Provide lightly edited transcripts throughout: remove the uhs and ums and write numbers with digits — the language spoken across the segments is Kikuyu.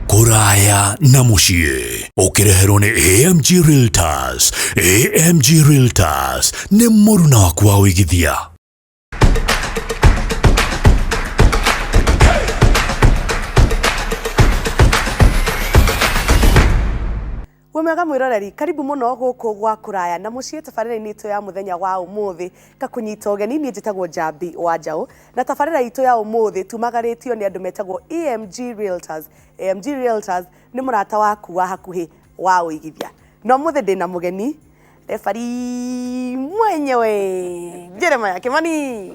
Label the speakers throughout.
Speaker 1: Kũraya na mũciĩ ũkĩreherwo nĩ AMG Realtors. AMG Realtors nĩ mũruna waku wa ũigithia.
Speaker 2: Wĩ mwega mwĩroreri, karibu mũno gũkũ gwa kũraya na mũciĩ tabarĩra-inĩ itũ ya mũthenya wa ũmũthĩ ngakũnyita ũgeni. Niĩ njĩtagwo Njambi wa Njaũ na tabarĩra itũ ya ũmũthĩ tumagarĩtio nĩ andũ metagwo EMG Realtors. AMG Realtors nĩ mũrata waku wa hakuhĩ wa ũigithia. Na ũmũthĩ ndĩna mũgeni refarii mwenyewe Jeremiah Kimani.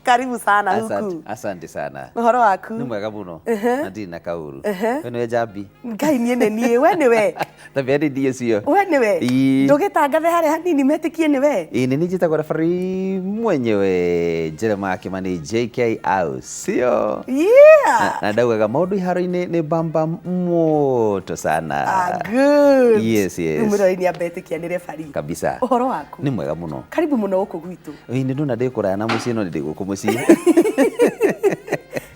Speaker 2: Karibu sana huku.
Speaker 3: Asante, asante sana.
Speaker 2: Ũhoro waku?
Speaker 3: Nĩ mwega mũno na ndirĩ na kaũru. We nĩwe Njambi.
Speaker 2: Ngai niĩ nĩ niĩ, we nĩwe.
Speaker 3: Tabia nĩ ndiĩ cio.
Speaker 2: We nĩwe.
Speaker 3: Ĩĩ.
Speaker 2: Ndũgĩtangathe harĩa hanini metĩkie nĩwe.
Speaker 3: Ĩĩ nĩ niĩ njĩtagwo referee mwenyewe Jeremiah Kimani JK au sio?
Speaker 2: Yeah.
Speaker 3: Na ndaugaga maũndũ iharo-inĩ nĩ bamba moto sana.
Speaker 2: Ah, good.
Speaker 3: Yes, yes.
Speaker 2: Rĩu mwĩroreri nĩ ambetĩkia nĩ referee.
Speaker 3: Kabisa.
Speaker 2: Ũhoro waku?
Speaker 3: Nĩ mwega mũno.
Speaker 2: Karibu mũno gũkũ gwitũ.
Speaker 3: Ĩĩ nĩ ndona ndĩ kũraya na mũciĩ no nĩ ndĩ gũkũ mũciĩ.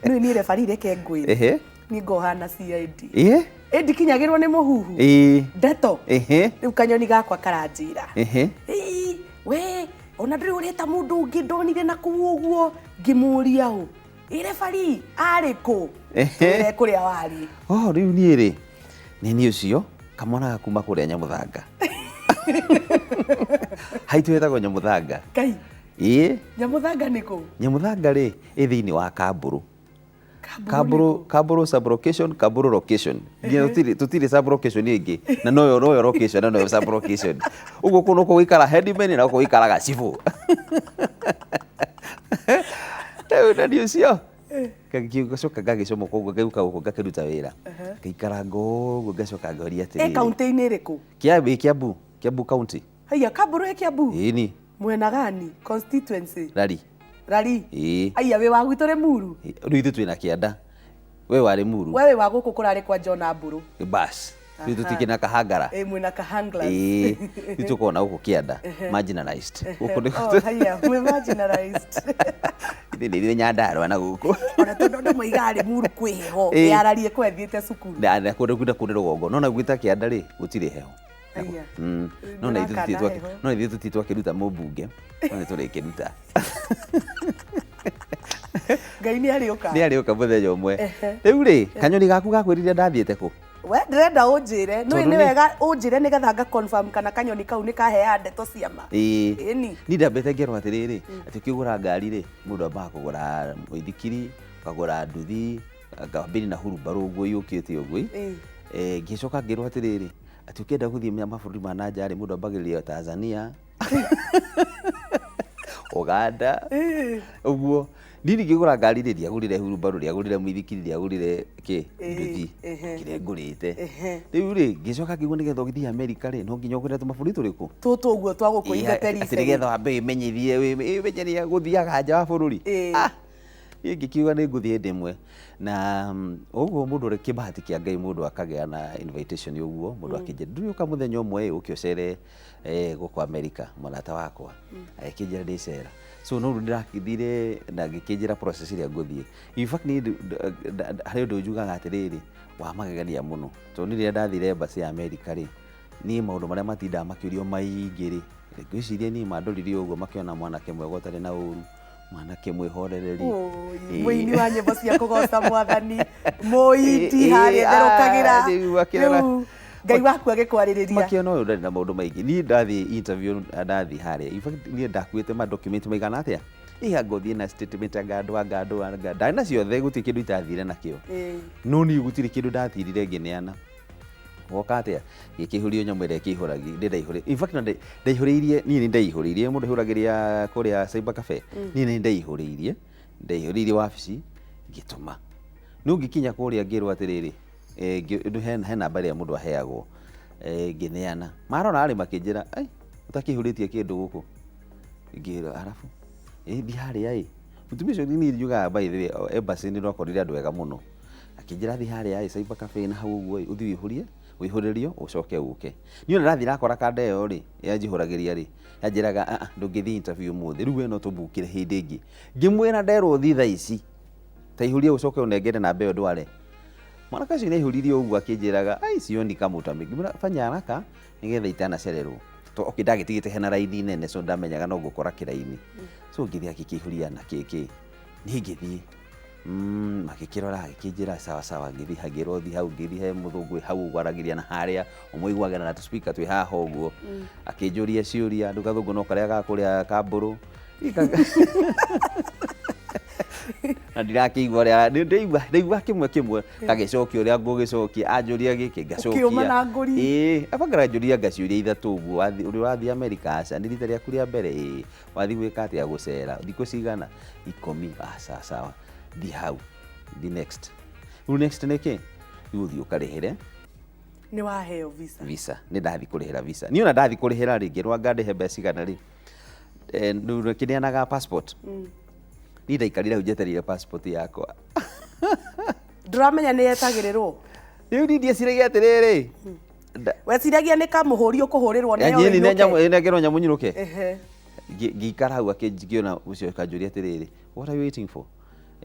Speaker 2: Nĩũĩ niĩ referee reke ngwĩre.
Speaker 3: Ehe.
Speaker 2: Niĩ ngohana CID.
Speaker 3: Ĩĩ.
Speaker 2: Ĩ ndikinyagĩrwo nĩ mũhuhu.
Speaker 3: Ĩĩ.
Speaker 2: Ndeto.
Speaker 3: Ehe.
Speaker 2: Rĩu kanyoni gakwa karanjĩra.
Speaker 3: Ehe.
Speaker 2: Ĩĩ, we ona ndũrĩ ũreta mũndũ ũngĩ ndonire na kũu ũguo ngĩmũria ũ. Ĩ referee arĩ kũ?
Speaker 3: Ehe.
Speaker 2: Twĩre kũrĩa warĩ.
Speaker 3: Oh, rĩu niĩ rĩ nĩ niĩ ũcio kamwana ga kuma kũrĩa Nyamũthanga. Haitũ hetagwo Nyamũthanga.
Speaker 2: Ngai,
Speaker 3: Ĩĩ,
Speaker 2: Nyamũthanga nĩ kũ?
Speaker 3: Nyamũthanga rĩ ĩ thĩinĩ wa Kambũrũ.
Speaker 2: Kambũrũ nĩ
Speaker 3: Kambũrũ,
Speaker 2: kũ?
Speaker 3: Kambũrũ sub location, Kambũrũ location. Nginya tũtirĩ sub location ĩngĩ na noyo noyo location na noyo sub location. Ũguo kũu nĩkuo gũikara headman na gũkũ gũikaraga cibũ. Rĩu na niĩ ũcio ngacoka ngagĩcomoka ũguo ngĩũka gũkũ ngakĩruta wĩra. Ngaikaranga ũguo ngacoka ngoria
Speaker 2: Ĩ
Speaker 3: atĩrĩrĩ.
Speaker 2: kaunti-inĩ ĩrĩkũ?
Speaker 3: Kiambu, ĩ Kiambu, Kiambu county.
Speaker 2: Haiya, Kambũrũ ĩ Kiambu?
Speaker 3: Ĩni,
Speaker 2: Mwena gani? Constituency?
Speaker 3: Rari.
Speaker 2: Rari?
Speaker 3: Ĩĩ.
Speaker 2: Aiya, wĩ wa gwitũ Rĩmuru?
Speaker 3: Rĩu ithuĩ twĩna kĩanda. We wa Rĩmuru.
Speaker 2: We wĩ wa gũkũ kũrarĩ kwa John Mburu.
Speaker 3: Bas. Rĩu tũtikĩ na kahangara.
Speaker 2: Ĩ mwĩna Kahanglas.
Speaker 3: Ĩĩ. Rĩu tũkoragwo na gũkũ kĩanda. Marginalized. Gũkũ nĩ
Speaker 2: Oh, haiya, mwĩ marginalized.
Speaker 3: Ithuĩ nĩ ithuĩ Nyandarua na gũkũ.
Speaker 2: Ona tondũ andũ moigaga Rĩmuru kwĩ heho,
Speaker 3: Ĩĩ.
Speaker 2: yararie kwethiĩte cukuru.
Speaker 3: Na kũndũ kũndũ kũndũ rũgongo. No na gwĩta kĩanda rĩ, gũtirĩ heho.
Speaker 2: Haiya.
Speaker 3: No na ithuĩ
Speaker 2: Ndĩrakana
Speaker 3: tũtirĩ
Speaker 2: heho.
Speaker 3: no ithuĩ tũtirĩ twakĩruta mũmbunge. No nĩ tũrĩkĩruta.
Speaker 2: Ngai nĩ arĩũka.
Speaker 3: Nĩ arĩũka mũthenya ũmwe. Rĩu rĩ, kanyoni gaku gakwĩrire ndathiĩte kũ?
Speaker 2: We ndĩrenda ũnjĩre, nĩũĩ
Speaker 3: Tondũ
Speaker 2: nĩ
Speaker 3: nĩ-
Speaker 2: wega ũnjĩre nĩgetha nga confirm kana kanyoni kau nĩ kaheaga ndeto cia ma.
Speaker 3: Ĩĩ.
Speaker 2: Ĩni.
Speaker 3: Niĩ ndambĩte ngerwo atĩrĩrĩ, atĩ ũkĩgũra ngari rĩ, mũndũ ambaga kũgũra mũithikiri, ũkagũra nduthi, ngambĩrĩria na hurumbarũ ũguo yũkĩte ũguo.
Speaker 2: Ĩĩ.
Speaker 3: Ngĩcoka ngĩrwo atĩrĩrĩ, atĩ ũkĩenda gũthiĩ mabũrũri ma na nja rĩ, mũndũ ambagĩrĩria Tanzania, Uganda, ũguo. Niĩ ngĩgũra ngari rĩ, ndiagũrire hurumbarũ, ndiagũrire mũithikiri, ndiagũrire kĩ, nduthi, kĩrĩa ngũrĩte. Rĩu rĩ, ngĩcoka ngĩigua nĩgetha ũgĩthiĩ Amerika rĩ, no nginya ũgũre tũmabũrũri tũrĩkũ?
Speaker 2: Tũtũ ũguo twa gũkũ in the
Speaker 3: Ĩĩ, atĩ
Speaker 2: periphery.
Speaker 3: nĩgetha wambe wĩmenyithie, wĩmenyerie gũthiaga nja wa bũrũri.
Speaker 2: Ĩĩ.
Speaker 3: Ah, niĩ ngĩkiuga nĩ ngũthiĩ hĩndĩ ĩmwe. Na ũguo mũndũ ũrĩ kĩbahati kĩa Ngai mũndũ akagĩa na invitation ũguo, mũndũ akĩnjĩra, ndũrĩ ũka mũthenya ũmwe ĩ, ũke ũcere gũkũ America, mũrata wakwa. Agĩkĩnjĩra ndĩcera. So no rĩu ndĩrakĩthire na ngĩkĩnjĩra process ĩrĩa ngũthiĩ. In fact niĩ harĩ ũndũ njugaga atĩrĩrĩ, wa magegania mũno. Tondũ niĩ rĩrĩa ndathire embassy ya America rĩ, niĩ maũndũ marĩa matindaga makĩũrio maingĩ rĩ, ngwĩciria niĩ mandorire ũguo makĩona mwanake mwega ũtarĩ na ũru, mwanake mwĩhorereri.
Speaker 2: Ũi, mũini wa nyĩmbo cia kũgoca mwathani, mũiti harĩa therũkagĩra.
Speaker 3: Rĩu akĩrora.
Speaker 2: Rĩu Ngai waku agĩkwarĩrĩria.
Speaker 3: Makĩona ũyũ ndarĩ na maũndũ maingĩ. Niĩ ndathiĩ interview ndathiĩ harĩa. In fact niĩ ndakuĩte ma document maigana atĩa? Ĩ anga ũthiĩ na statement anga andũ anga andũ anga ndarĩ na ciothe gũtirĩ kĩndũ itathire nakĩo. No niĩ gũtirĩ kĩndũ ndatirire ngĩneana. Woka atĩa? Gĩkĩihũrio nyamũ ĩrĩa ĩkĩihũragio, ndĩ ndaihũrĩ. In fact ndaihũrĩirie, niĩ nĩ ndaihũrĩirie, mũndũ aihũragĩria kũrĩa cyber cafe. Niĩ nĩ ndaihũrĩirie, ndaihũrĩirie wabici, ngĩtũma. No ngĩkinya kũrĩa ngĩrwo atĩrĩrĩ, he namba ĩrĩa mũndũ aheagwo, ngĩneana. Marora rĩ makĩnjĩra, ai, ũtakĩihũrĩtie kĩndũ gũkũ. Ngĩrwo arabu, ĩ thiĩ harĩa ĩ. Mũtumia ũcio niĩ njugaga by the way, embassy nĩ ndwakorire andũ ega mũno. Akĩnjĩra thiĩ harĩa ĩ cyber cafe na hau ũguo ĩ, ũthiĩ ũihũrie, ũihũrĩrio ũcoke ũke. Niĩ ona ndathiĩ ndakora kanda ĩyo rĩ, yanjihũragĩria rĩ, yanjĩraga ah ah ndũngĩthiĩ interview ũmũthĩ, rĩu we no tũmbukĩre hĩndĩ ĩngĩ. Ngĩmwĩra nderwo thiĩ thaa ici, ta ihũrie ũcoke ũnengere namba ĩyo ndware. Mwanake ũcio nĩ aihũririe ũguo akĩnjĩraga, ai sioni kama utamĩngĩmwĩra fanya haraka nĩgetha itanacererwo. To okay ndagĩtigĩte hena raini nene so ndamenyaga no ngũkora kĩraini. So ngĩthiĩ agĩkĩihũria na kĩkĩ. Niĩ ngĩthiĩ magĩkĩrora agĩkĩnjĩra sawa sawa, ngĩthiĩ hangĩrwo thiĩ hau, ngĩthiĩ he mũthũngũ wĩ hau ũguo aragĩria na harĩa ũmũiguagĩra na tũ-speaker twĩ haha ũguo. Akĩnjũria ciũria, rĩu gathũngũ no karĩa ga kũrĩa kambũrũ. Na ndirakĩigua ũrĩa ndaigua, ndaigua kĩmwe kĩmwe gagĩcokia ũrĩa ngũgĩcokia, anjũria gĩkĩ ngacokia.
Speaker 2: Ũkĩũma na ngũri.
Speaker 3: Ĩĩ, abanga anjũria ngaciũria ithatũ ũguo, wathiĩ ũrĩ wathiĩ Amerika? Aca. Nĩ rita rĩaku rĩa mbere? Ĩĩ. Wathiĩ gwĩka atĩa? Gũcera. Thikũ cigana? 10. Ah, sawa sawa. Thiĩ hau. Thiĩ next. Rĩu next nĩ kĩ? Rĩu ũthiĩ ũkarĩhĩre
Speaker 2: Nĩ waheo visa.
Speaker 3: Visa. Nĩ ndathiĩ kũrĩhĩra visa. Niĩ ona ndathiĩ kũrĩhĩra rĩ, ngĩrwo anga ndĩhe mbeca cigana rĩ, rĩu kĩneanaga passport. Niĩ ndaikarire hau njetereire passport yakwa.
Speaker 2: Ndũramenya nĩ yetagĩrĩrwo.
Speaker 3: Rĩu niĩ ndieciragia atĩrĩrĩ.
Speaker 2: Weciragia nĩ kamũhũri ũkũhũrĩrwo nayo
Speaker 3: ũinũke. Nengerwo nyamũ nyinũke. Ngĩikara hau ngĩona ũcio akanjũria atĩrĩrĩ, what are you waiting for?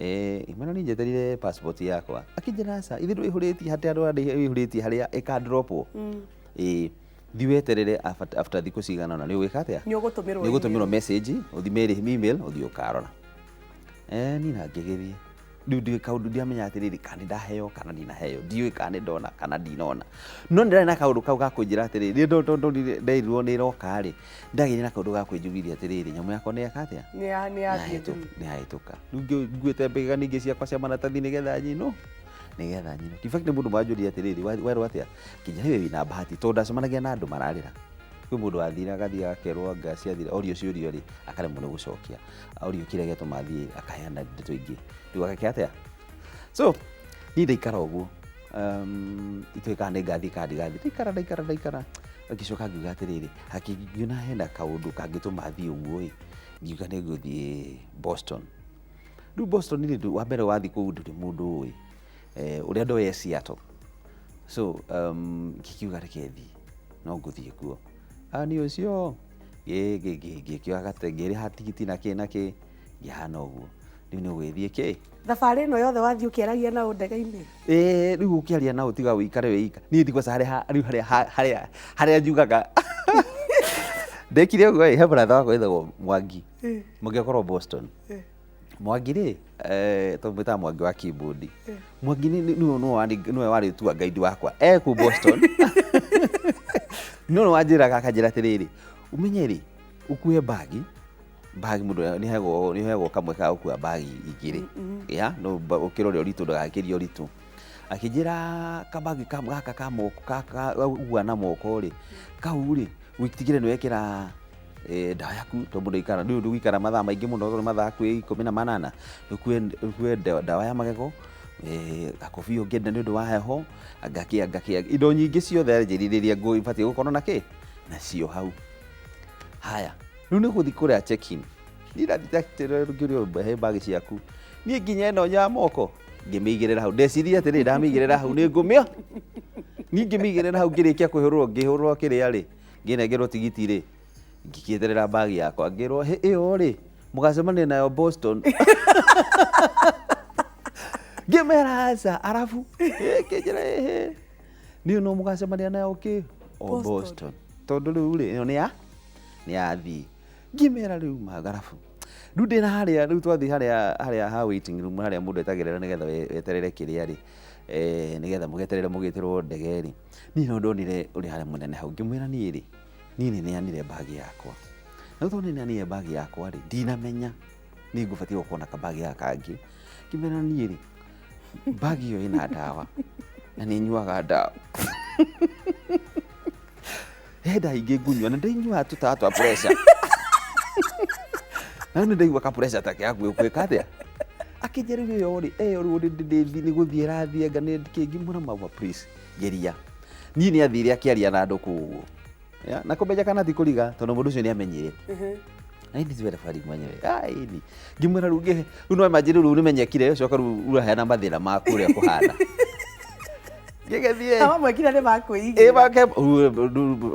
Speaker 3: Ngĩmwĩra niĩ njetereire passport yakwa. Akĩnjĩra aca, ithe ndũihũrĩtie hatirĩ handũ ũihũrĩtie harĩa ĩka-dropwo. Ĩĩ, thiĩ weterere after thikũ cigana ũna nĩ ũgwĩka atĩa?
Speaker 2: Nĩ ũgũtũmĩrwo.
Speaker 3: Nĩ ũgũtũmĩrwo message, ũthi email, ũthiĩ ũkarora. Niĩ na ngĩgĩthiĩ. Rĩu ndiũĩ kaũndũ ndiamenya atĩrĩrĩ kana nĩ ndaheo kana ndinaheo, ndiũĩ kana nĩ ndona kana ndinona. No nĩ ndarĩ na kaũndũ kau ga kũnjĩra atĩrĩrĩ, rĩrĩa ndonire nderirwo nĩ ĩroka rĩ, ndagĩire na kaũndũ ga kwĩnjugithia atĩrĩrĩ, nyamũ yakwa nĩ yeka atĩa?
Speaker 2: Nĩ yathiĩ through.
Speaker 3: Nĩ yahĩtũka. Rĩu nguĩte mbĩga ningĩ ciakwa cia maratathi nĩgetha nyinũ, nĩgetha nyinũke. In fact nĩ mũndũ wanjũria atĩrĩrĩ, werwo atĩa? Ngĩnjĩra we wĩna bahati tondũ ndacemanagia na andũ mararĩra. Kwĩ mũndũ wathire agathiĩ akerwo anga ciathira, orio ciũria rĩ, akaremwo nĩ gũcokia. Orio kĩrĩa gĩatũma athiĩ akaheana ndeto ingĩ. Rĩu ageke atĩa? So, niĩ ndaikara ũguo, itoĩ kana nĩ ngathiĩ kana ndigathiĩ. Ndaikara ndaikara ndaikara, ngĩcoka ngiuga atĩrĩrĩ, ngĩona hena kaũndũ kangĩtũma thiĩ ũguo ĩ, ngiuga nĩ ngũthiĩ Boston. Rĩu Boston rĩ, wa mbere wathiĩ kũu ndũrĩ mũndũ ũĩ. Ũrĩa ndoĩ e Seattle. So, ngĩkiuga reke thiĩ, no ngũthiĩ kuo. Niĩ ũcio, ngĩkĩoya ngĩrĩha tigiti na kĩ na kĩ, ngĩhana ũguo. Rĩu nĩ ũgĩthiĩ kĩ?
Speaker 2: Thabarĩ ĩno yothe wathiĩ ũkĩaragia nao ndege-inĩ?
Speaker 3: Ĩĩ, rĩu ũkĩaria nao tiga ũikare wĩ ika. Niĩ ndikwaca harĩa rĩu harĩa harĩa harĩa njugaga. Ndekire ũguo ĩ, he brother wakwa wĩtagwo Mwangi. Mwangi akoragwo Boston. Mwangi rĩ, tũmwĩtaga Mwangi wa keyboard. Mwangi nĩwe warĩ tour guide wakwa e kũu Boston. No nĩ wanjĩraga akanjĩra atĩrĩrĩ, ũmenye rĩ, ũkue bagi, bagi mũndũ nĩ ũheagwo kamwe ka gũkua bagi igĩrĩ. Ya, no ũkĩrore ũritũ ndũgakĩrie ũritũ. Akĩnjĩra kabagi gaka ka moko, gaka ũkuaga na moko rĩ, kau rĩ, ũtigĩrĩre nĩ wekĩra ndawa yaku tondũ mũndũ aikara, ndũĩ ndũgũikara mathaa maingĩ mũno tondũ mathaa hakuhĩ 18, ũkue ndawa ya magego, gakobia ũngĩenda nĩ ũndũ wa heho, anga kĩ anga kĩ, indo nyingĩ ciothe anjĩrire iria batiĩ gũkorwo na kĩ, nacio hau. Haya, rĩu nĩ gũthiĩ kũrĩa check in, niĩ ndathiĩ ngĩũrio he bagi ciaku, niĩ nginya ĩno ya moko ngĩmĩigĩrĩra hau, ndeciririe atĩrĩrĩ ndamĩigĩrĩra hau nĩ ngũmĩa, niĩ ngĩmĩigĩrĩra hau ngĩrĩkia kũhũrwo ngĩhũrwo kĩrĩa rĩ, ngĩnengerwo tigiti rĩ, ngĩkĩeterera bagi yakwa ngĩrwo hĩ ĩyo rĩ mũgacemania nayo Boston. Ngĩmera aca, arabu kĩnjĩra ĩhĩ niĩ no mũgacemania nayo kĩ o
Speaker 2: Boston.
Speaker 3: Boston, tondũ rĩu rĩ ĩyo nĩ ya nĩ yathiĩ. Ngĩmera rĩu magarabu rĩu ndĩna harĩa rĩu twathiĩ harĩa harĩa ha waiting room harĩa mũndũ etagĩrĩra nĩgetha weterere kĩrĩa rĩ, nĩgetha mũgeterere mũgĩtĩrwo ndege rĩ, niĩ no ndonire ũrĩa harĩa mũnene hau ngĩmwĩra niĩ rĩ, niĩ nĩ neanire bagi yakwa. Na rĩu tondũ nĩ neanire bagi yakwa rĩ, ndinamenya nĩ ngũbatiĩ gũkorwo na kabagi gaka kangĩ. Ngĩmwĩra niĩ rĩ, bagi ĩyo ĩna ndawa na nĩ nyuaga ndawa. He ndawa ingĩ ngũnyua na ndĩnyuaga tũtawa twa pressure. Na rĩu nĩ ndaigua ka pressure ta kĩa gwĩka atĩa? Akĩnjĩra rĩu ĩyo rĩ, ĩyo rĩu nĩ gũthiĩ ĩrathiĩ anga nĩ kĩ, ngĩmwĩra mama please geria. Niĩ nĩ athire akĩaria na andũ kũu ũguo. Ya, na kũmenya kana ti kũriga tondũ mũndũ ũcio nĩ amenyire. Na ini ti thabarĩ mwenyewe. Ah, ini. Ngĩmwĩra rĩu rĩu no imagine rĩu nĩmenyekire coka rĩu ũraheana mathĩna maku ũrĩa kũhana. Ngĩgĩthiĩ.
Speaker 2: Awa mwekire nĩ makwĩigĩra.
Speaker 3: Ĩ make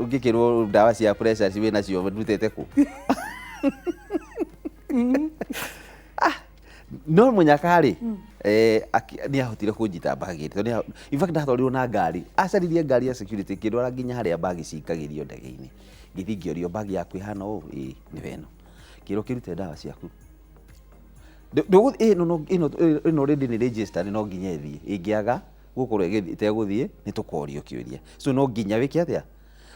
Speaker 3: ngĩkĩrwo ndawa cia pressure ci wĩnacio ndutĩte kũ? Ah, no mũnyaka rĩ, Nĩ ahotire kũnjita mbagi tondũ in fact ndatwarirwo na ngari, acaririe ngari ya security ĩkĩndwara nginya harĩa mbagi cikagĩrio ndege-inĩ. Ngĩthiĩ ngĩorio, "Mbagi yaku ĩhana ũũ?" "Ĩĩ." "Nĩwe ĩno." Ngĩrwo, "Kĩrute ndawa ciaku." Ĩno ĩno already nĩ registered, no nginya ĩthiĩ. Ĩngĩaga gũkorwo ĩtegũthiĩ, nĩ tũkorio kĩũria. So no nginya wĩke atĩa?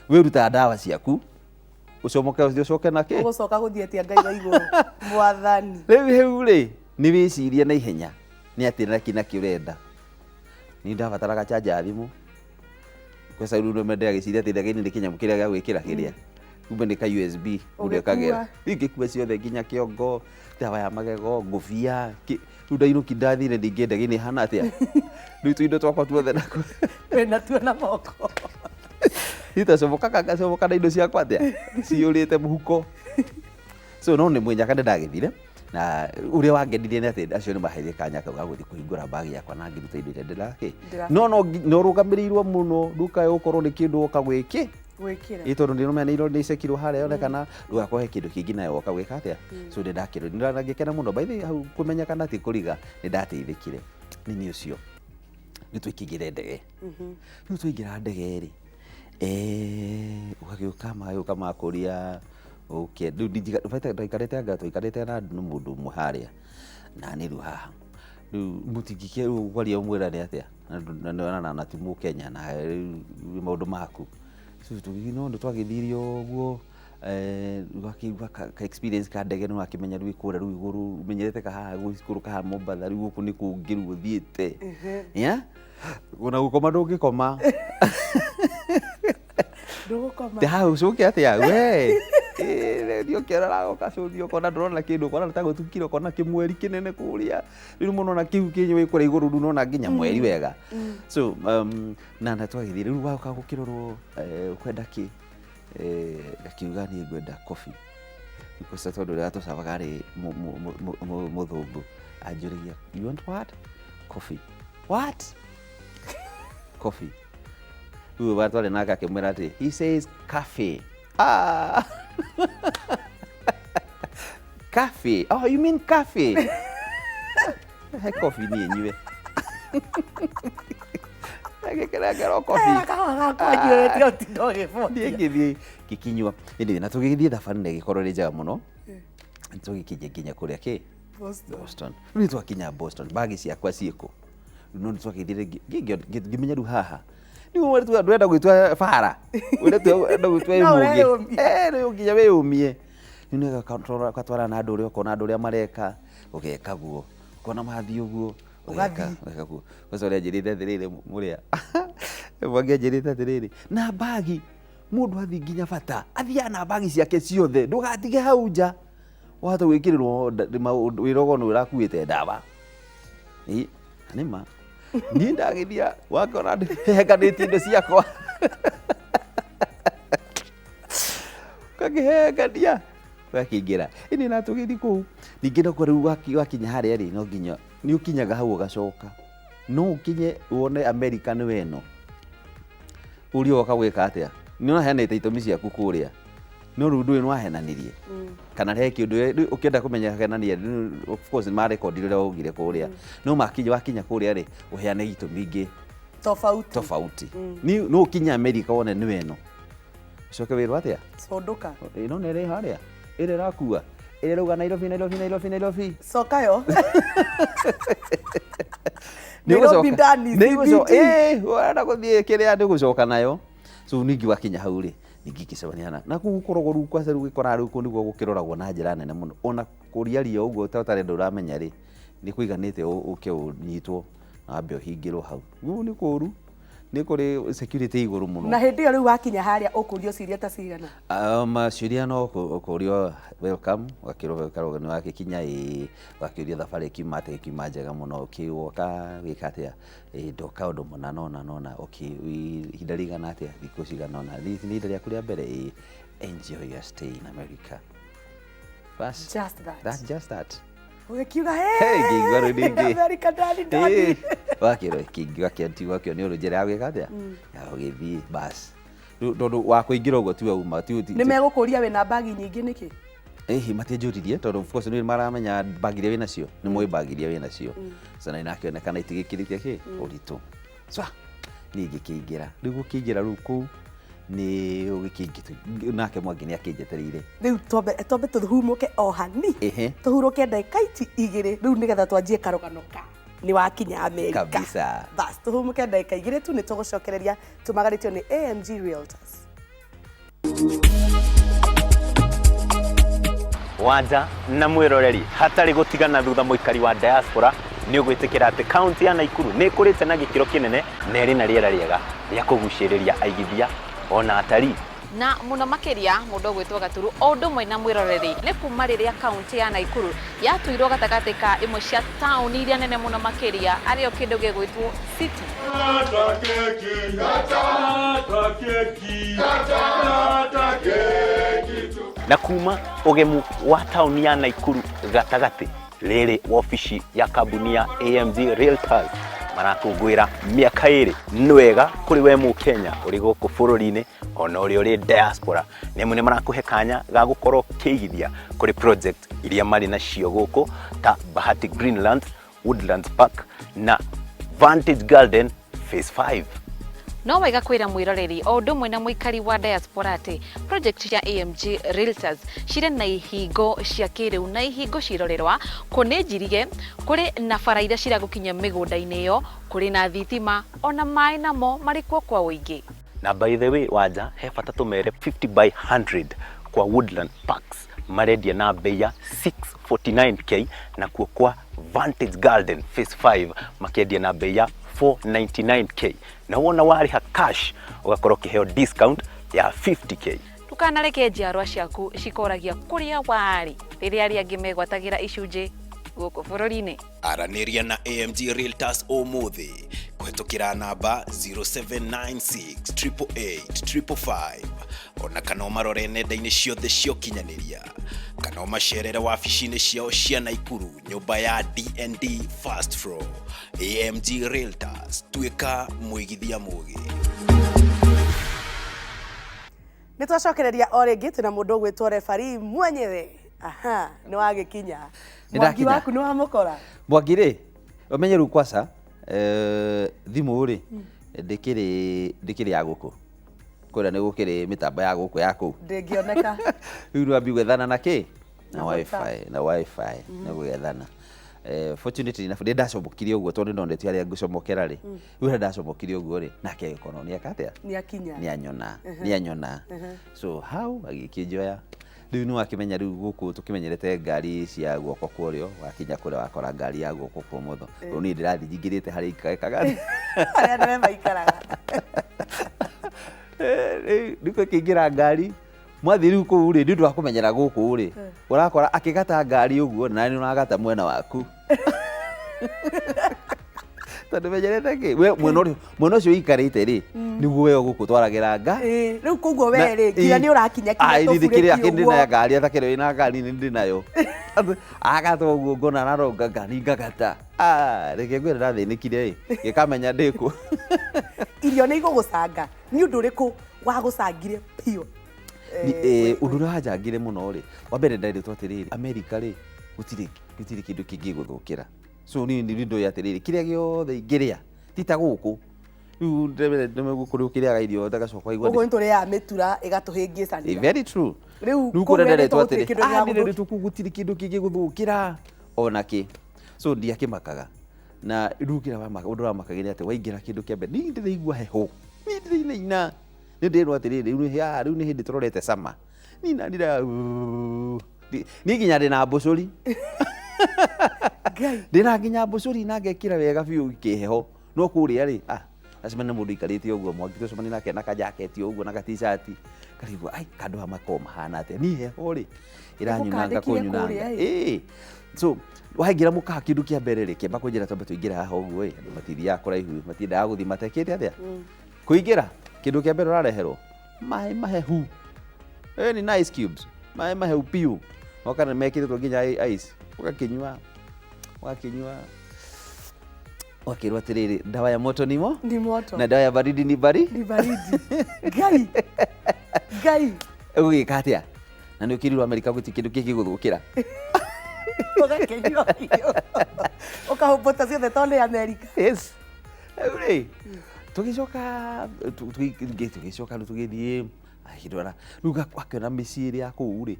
Speaker 3: Wĩrutaga ndawa ciaku, ũcomoke ũthiĩ ũcoke na kĩ?
Speaker 2: Ũgũcoka gũthiĩ atĩa, Ngai wa igũrũ, mwathani?
Speaker 3: Rĩu hau rĩ, nĩ wĩcirie na ihenya nĩ atĩ nakĩ nakĩ ũrenda. Nĩ ndabataraga charger ya thimũ. Kwanza rĩu nĩ ndĩragĩciria atĩ ndege-inĩ nĩ kĩnyamũ kĩrĩa gĩa gwĩkĩra kĩrĩa. Kumbe nĩ ka USB mũndũ ekagĩra.
Speaker 2: Ũgĩkua.
Speaker 3: Rĩu ngĩkua ciothe, nginya kĩongo, ndawa ya magego, ngũbia, rĩu ndainũki ndathire ningĩ ndege-inĩ ĩhana atĩa? Rĩu tũindo twakwa tuothe nakuo.
Speaker 2: Wĩnatuo na moko.
Speaker 3: Itacomokaga, ngacomoka na indo ciakwa atĩa? Ciyũrĩte mũhuko. So no nĩ mũnyaka nĩ ndagĩthire, na ũrĩa wangenirie nĩ atĩ acio nĩ maheire kanya kau ga gũthiĩ kũhingũra mbagi yakwa na ngĩruta indo iria ndĩrakĩ.
Speaker 2: Ndĩrabatara.
Speaker 3: No rũgamĩrĩirwo mũno, ndũkae gũkorwo nĩ kĩndũ woka gwĩkĩ.
Speaker 2: Gwĩkĩra.
Speaker 3: Ĩ tondũ ndĩromenya nĩ ironda icekirwo harĩa yonekana, ndũgakorwo he kĩndũ kĩngĩ nawe woka gwĩka atĩa. So nĩ ndakĩrwo nĩ ngĩkena mũno. By the way, hau kũmenya kana ti kũriga, nĩ ndateithĩkire. Nĩ niĩ ũcio nĩ twaikĩingĩre ndege. Rĩu twaingĩra ndege rĩ, ũgagĩũka, magagĩũka makũria ũke rĩu ndaikarĩte, anga twaikarĩte na mũndũ ũmwe harĩa na nĩ rĩu haha rĩu mũtingĩkia rĩu kwaria ũmwĩra nĩ atĩa na na ti mũkenya na rĩu maũndũ maku. So no nĩ twagĩthire ũguo, ũgakĩigua ka experience ka ndege, nĩ wakĩmenya rĩu kũrĩa rĩu igũrũ ũmenyerete ka haha gũikũrũka haha Mombatha, rĩu gũkũ nĩ kũngĩ rĩu ũthiĩte. Yeah? Ona gũkoma ndũngĩkoma.
Speaker 2: Ndũgũkoma.
Speaker 3: Te haha ũcoke atĩa we? Thiĩ ũkĩroraga, ũgacũthia, ũkona ndũrona kĩndũ, ũkona ta gũtukire, ũkona kĩmweri kĩnene kũrĩa. Rĩu mũno kĩu kĩ wĩ kũrĩa igũrũ, rĩu nona nginya mweri wega. So na twagĩthiĩ rĩu waũka gũkĩrorwo, ũkwenda kĩ? Ngakiuga niĩ ngwenda coffee. Because tondũ ũrĩa watũcavaga arĩ mũthũngũ, anjũragia, "You want what?" "Coffee." "What?" "Coffee." Rĩu wa twarĩ nake akĩmwĩra atĩ, "He says cafe." "Ah, cafe. Oh, you mean cafe. He coffee niĩ nyue." Agĩkĩrengerwo coffee.
Speaker 2: Kahũa gakwa nyue, tiga ũtinda ũgĩbotia.
Speaker 3: Niĩ ngĩthiĩ ngĩkinyua. Anyway, na tũgĩgĩthiĩ, thabarĩ na ĩgĩkorwo ĩrĩ njega mũno. Tũgĩkinya nginya kũrĩa kĩ?
Speaker 2: Boston.
Speaker 3: Boston. Rĩu nĩ twakinya Boston, mbagi ciakwa ciĩkũ? No nĩ twagĩthire ngĩmenya rĩu haha rĩu ndũrenda gwĩtua bara, ũrenda gwĩtua
Speaker 2: No
Speaker 3: mũgĩ.
Speaker 2: ũreyũmia.
Speaker 3: Eh, rĩu nginya wĩyũmie. Rĩu nĩ ũgatwarana na andũ ũrĩa, ũkona andũ ũrĩa mareka, ũgeka guo, ũkona mathiĩ ũguo, ũgeka
Speaker 2: Ũgathiĩ.
Speaker 3: ũgeka guo. Ũcio ũrĩa anjĩrĩte atĩrĩrĩ, mũrĩa mwangi anjĩrĩte atĩrĩrĩ, na mbagi mũndũ athiĩ nginya bata athiaga na mbagi ciake ciothe, ndũgatige hau nja, wahota gwĩkĩrĩrwo wĩra ũkorwo nĩ ũrakuĩte ndawa. Ĩ, na nĩ ma niĩ ndagĩthia wakora henganĩtie indo ciakwa, ngakĩhengania, gakĩingĩra ĩnĩ na tũgĩthiĩ kũu ningĩ. Nakuo rĩu wakinya harĩa rĩ, no nginya nĩ ũkinyaga hau ũgacoka, no ũkinye wone America nĩ weno ũria woka gwĩka atĩa. Nĩ ũraheanĩte itũmi ciaku kũrĩa, no rĩu ndũĩ nĩ wahenanirie kana he kĩndũ. Rĩu ũkĩenda kũmenya henania, rĩu of course nĩ marekondire ũrĩa waugire kũrĩa, no makinya, wakinya kũrĩa rĩ, ũheane itũmi ingĩ
Speaker 2: tofauti.
Speaker 3: Tofauti. Ni no ũkinye America wone nĩ weno, ũcoke wĩrwo atĩa?
Speaker 2: Condoka.
Speaker 3: Ĩno nĩ ĩrĩ harĩa ĩrĩa ĩrakua, ĩrĩa ĩrauga Nairobi, Nairobi, Nairobi, Nairobi.
Speaker 2: Cokayo.
Speaker 3: Nĩ
Speaker 2: Nairobi
Speaker 3: ũgũcoka-
Speaker 2: ndani,
Speaker 3: nĩ ũgũco-
Speaker 2: CBD.
Speaker 3: Ĩĩ, ũrenda gũthiĩ kĩrĩa, nĩ ũgũcoka nayo. So ningĩ wakinya hau rĩ, ningĩ ngĩcemania na kũu gũkoragwo rĩu kwaca, rĩu gĩkoraga rĩu kũu nĩguo gũkĩroragwo na njĩra nene mũno. Ona kũriaria ũguo ta ũtarenda ũramenya rĩ, nĩ kũiganĩte ũke ũnyitwo na wambe ũhingĩrwo hau. Rĩu nĩ kũru, nĩ kũrĩ security igũrũ mũno.
Speaker 2: Na hĩndĩ ĩyo rĩu wakinya harĩa, ũkũrio ciũria ta cigana?
Speaker 3: Ciũria no kũrio welcome, ũgakĩrwo welcome, nĩ wagĩkinya? Ĩĩ. Ũgakĩũrio thabarĩ ĩkiuma atĩa? Ĩkiuma njega mũno. Okay, woka gwĩka atĩa? Ĩĩ, ndoka ũndũ mũna nona nona. Okay, ihinda rĩigana atĩa? Thikũ cigana ũna. Nĩ ihinda rĩaku rĩa mbere? Ĩĩ. Enjoy your stay in America. Bas.
Speaker 2: Just that.
Speaker 3: That's just that.
Speaker 2: Ũgĩkiuga,
Speaker 3: Hey, ngĩigua rĩu ningĩ.
Speaker 2: America ndani ndani.
Speaker 3: Ĩĩ. Wakĩrwo wakĩonio rĩu njĩra ya gwĩka atĩa, ya gũgĩthiĩ bas. Rĩu tondũ wa kũingĩra ũguo tiwe uma
Speaker 2: nĩ megũkũria wĩna mbagi nyingĩ nĩkĩ?
Speaker 3: Ĩhĩ, matianjũririe tondũ of course nĩ maramenya bag iria wĩnacio, nĩ moĩ bag iria wĩnacio. So na inakĩonekana itigĩkĩrĩte kĩ ũritũ. So niĩ ngĩkĩingĩra, rĩu gũkĩingĩra rĩu kũu nĩ ũgĩkĩingĩ nake Mwangi nĩ akĩnjetereire.
Speaker 2: Rĩu twambe tũhumũke o hani. Tũhurũke ndagĩka ici igĩrĩ rĩu nĩgetha twanjie karũgano ka nĩ wakinya Amerika.
Speaker 3: Kabisa.
Speaker 2: Bas, tũhumũke ndagĩka igĩrĩ tu nĩ tũgũcokereria tumagarĩtio nĩ AMG Realtors.
Speaker 4: Wanja na mwĩroreri hatarĩ gũtigana thutha mũikari wa diaspora nĩ ũgwĩtĩkĩra atĩ kaunti ya Naikuru nĩ ĩkũrĩte na gĩkĩro kĩnene na ĩrĩ na rĩera rĩega rĩa kũgucĩrĩria aigithia ona atarii.
Speaker 5: Na mũno makĩria mũndũ ũgwĩtwo Gaturu o ũndũ ũmwe na mwĩroreri nĩ kuma rĩrĩa kaunti ya Naikuru yatuirwo gatagatĩ ka imwe cia taũni iria nene mũno makĩria arĩyo kĩndũ gĩgwĩtwo city.
Speaker 4: Na kuma ũgemu wa taũni ya Naikuru gatagatĩ rĩrĩ wabici ya kambuni ya AMG Realtors marakũngũĩra mĩaka ĩrĩ. Nĩ wega kũrĩ we mũkenya ũrĩ gũkũ bũrũri-inĩ ona ũrĩa ũrĩ diaspora, nĩ amu nĩ marakũhe kanya ga gũkorwo ũkĩigithia kũrĩ project iria marĩ nacio gũkũ ta Bahati Greenlands, Woodlands Park na Vantage Garden Phase 5.
Speaker 5: No wega kwĩra mwĩroreri o ũndũ ũmwe na mũikari wa diaspora atĩ project cia AMG Realtors cirĩ na ihingo cia kĩrĩu na ihingo ciĩrorerwa, kũ nĩ njirige, kũrĩ na bara iria ciragũkinyia mĩgũnda-inĩ ĩyo, kũrĩ na thitima ona maĩ namo marĩ kuo kwa ũingĩ.
Speaker 4: Na by the way Wanja, he bata tũmere 50 by 100 kwa Woodland Parks marendia na bei ya 649K, nakuo kwa Vantage Garden Phase 5 makendia na bei ya 499K, na wona warĩha cash ũgakorwo ũkĩheo discount ya 50K.
Speaker 5: Ndũkanareke njiarwa ciaku cikoragia kũrĩa warĩ rĩrĩa arĩa angĩ megwatagĩra icunjĩ gũkũ bũrũri-inĩ.
Speaker 4: Aranĩria na AMG Realtors ũmũthĩ kũhetũkĩra namba 0796 888 555, ona kana ũmarore nenda-inĩ ciothe cia ũkinyanĩria, kana ũmacerere wabici-inĩ ciao cia Naikuru nyũmba ya D&D First Floor. AMG Realtors, tuĩka mũigithia mũgĩ.
Speaker 2: Nĩ twacokereria o rĩngĩ twĩna mũndũ ũgwĩtwo referee mwenyewe. Aha, nĩ wagĩkinya.
Speaker 3: Nĩ
Speaker 2: Mwangi
Speaker 3: ndakinya.
Speaker 2: waku nĩ wamũkora?
Speaker 3: Mwangi rĩ, ũmenye rĩu kwaca thimũ rĩ ndĩkĩrĩ ya gũkũ kũrĩa nĩ gũkĩrĩ mĩtambo ya gũkũ ya kũu
Speaker 2: Ndĩngĩoneka.
Speaker 3: Rĩu nĩ wambi gwethana na kĩ na
Speaker 2: Na
Speaker 3: wifi, na wifi nĩ gwethana. Fortunately enough nĩ ndacomokire ũguo tondũ nĩ ndonete harĩa ngũcomokera rĩ, rĩu harĩa ndacomokire ũguo rĩ, nake agĩkorwo nĩ eka atĩa,
Speaker 2: Nĩ akinya.
Speaker 3: nĩ anyona, nĩ anyona. So how agĩkĩnjoya. Rĩu nĩ wakĩmenya rĩu gũkũ tũkĩmenyerete ngari cia guoko kwa ũrĩo, wakinya kũrĩa wakora ngari ya guoko kwa ũmotho. Rĩu niĩ ndĩrathiĩ nyingĩrĩte harĩa ikarĩkaga
Speaker 2: Harĩa ndereba aikaraga.
Speaker 3: Rĩu nĩkuo ĩkĩingĩra ngari, mwathiĩ rĩu kũu rĩ, nĩ ũndũ wa kũmenyera gũkũ rĩ, ũrakora akĩgata ngari ũguo na nĩ ũragata mwena waku. Tondũ menyerete kĩ, we mwena ũrĩa, mwena ũcio ũikarĩte rĩ, nĩguo we ũgũkũtwaragĩra nga.
Speaker 2: Rĩu koguo we rĩ, nginya nĩ ũrakinya kinya
Speaker 3: Ndĩ kĩrĩa
Speaker 2: tũburĩki
Speaker 3: ndĩ
Speaker 2: ũguo.
Speaker 3: na ngari, atakĩrĩ wĩna ngari, nĩ ndĩ nayo. Agata ũguo ngona araronga ngari ngagata. Reke ngwĩre ndathĩnĩkire ĩ, ngĩkamenya ndĩ kũ.
Speaker 2: Irio nĩ igũgũcanga. Nĩ ũndũ ũrĩkũ wagũcangire biũ?
Speaker 3: Ũndũ ũrĩa wanjangire mũno rĩ, wa mbere nderĩtwo atĩrĩrĩ, Amerika rĩ, gũtirĩ kĩndũ kĩngĩgũthũkĩra. So niĩ nĩ ndoĩ atĩrĩrĩ, kĩrĩa gĩothe ingĩrĩa, ti ta gũkũ. Rĩu gũkũ rĩu ũkĩrĩaga irio ũgacoka ũkaigua
Speaker 2: Gũkũ nĩ tũrĩaga mĩtura ĩgatũhĩngĩcania.
Speaker 3: Very true.
Speaker 2: Rĩu
Speaker 3: Rĩu
Speaker 2: kũu
Speaker 3: kũrĩa
Speaker 2: werĩtwo
Speaker 3: nderetwo
Speaker 2: gũtirĩ
Speaker 3: atĩrĩ,
Speaker 2: kĩndũ gĩgagũthũkia.
Speaker 3: nderetwo kũu gũtirĩ kĩndũ kĩngĩgũthũkĩra ona kĩ. So ndiakĩmakaga. Na rĩu kĩrĩa ũndũ wamakagia nĩ atĩ waingĩra kĩndũ kĩa mbere, niĩ ndĩraigua heho, niĩ ndĩrainaina. Nĩ ndĩrwo atĩrĩrĩ, rĩu nĩ hĩndĩ tũrorete sama. Niĩ na ndira, niĩ nginya ndĩna mbũcũri.
Speaker 2: Ngai.
Speaker 3: Ndĩna nginya mbũcũri na ngekĩra wega biũ kĩheho. No kũrĩa rĩ, acemania na mũndũ aikarĩte ũguo, Mwangi tũcemania nake na kajaketi ũguo na gatishati. Karigwo, ai, kandũ aya makoragwo mahana atĩa? Niĩ heho rĩ, ĩranyunanga
Speaker 2: Ĩgũkandĩkire
Speaker 3: kũnyunanga.
Speaker 2: kũrĩa, ĩ.
Speaker 3: So, waingĩra mũkawa kĩndũ kĩa mbere rĩ, kĩamba kũnjĩra twambe tũingĩre haha ũguo ĩ, andũ matithiaga kũraihu, matiendaga gũthiĩ matekĩte atĩa? Kũingĩra, kĩndũ kĩa mbere ũrareherwo, maĩ mahehu. Ni ice cubes, maĩ mahehu piũ. Oka nĩ mekĩrĩtwo nginya ice. Ũgakĩnyua, ũgakĩnyua. Ũgakĩrwo atĩrĩrĩ, dawa ya moto ni mo?
Speaker 2: Ni moto.
Speaker 3: Na dawa ya baridi ni bari?
Speaker 2: Ni baridi. Ngai. Ngai.
Speaker 3: Ũgũgĩka atĩa? Na nĩ ũkĩrirwo Amerika gũtirĩ kĩndũ kĩngĩgũthũkĩra.
Speaker 2: Ũgakenio biũ. Ũkahũmbũta ciothe tondũ nĩ Amerika.
Speaker 3: Yes. Rĩu rĩ, tũgĩcoka tũgĩcoka rĩu tũgĩthiĩ akĩndwara rĩu akĩona mĩciĩ ĩrĩa ya kũu rĩ,